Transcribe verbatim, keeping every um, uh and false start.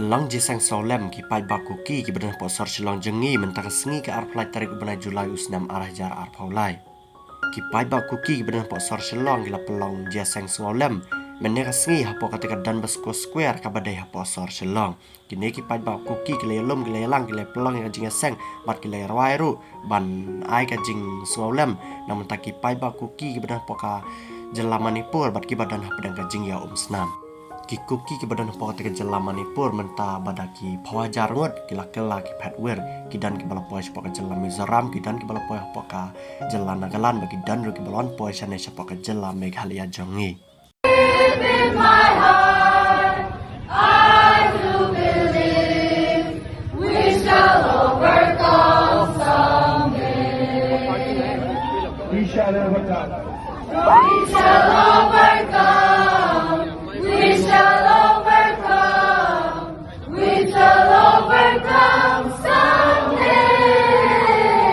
Long jingïaseng sngewlem ki paidbah Kuki kiba don hapoh sor Shillong jong ngi mynta ka sngi ka arphew lai tarik u bnai July u snem ar hajar arphew lai. Ki paidbah Kuki kiba don hapoh sor Shillong ki la pynlong jingïaseng sngewlem mynne ka sngi hapoh kata ka Don Bosco Square kaba dei hapoh sor Shillong. Kine ki paidbah Kuki ki la ïalum, ki la ïalang, ki la pynlong ïa ka jingïaseng bad ki la rwai ruh ban ai ka jingsngewlem na bynta ki paidbah Kuki kiba don hapoh ka jylla Manipur bad kiba don hapdeng ka jingïaumsnam. Ki Kuki kiba don hapoh kata ka jylla Manipur mynta ba da ki phew hajar ngut ki la kylla ki phet wir, ki don kiba la poi shapoh ka jylla Mizoram, ki don kiba la poi hapoh ka jylla Nagaland bad ki don ruh kiba la wan poi shane shapoh ka jylla Meghalaya jong ngi. In my heart, I do believe we shall overcome someday. We shall overcome.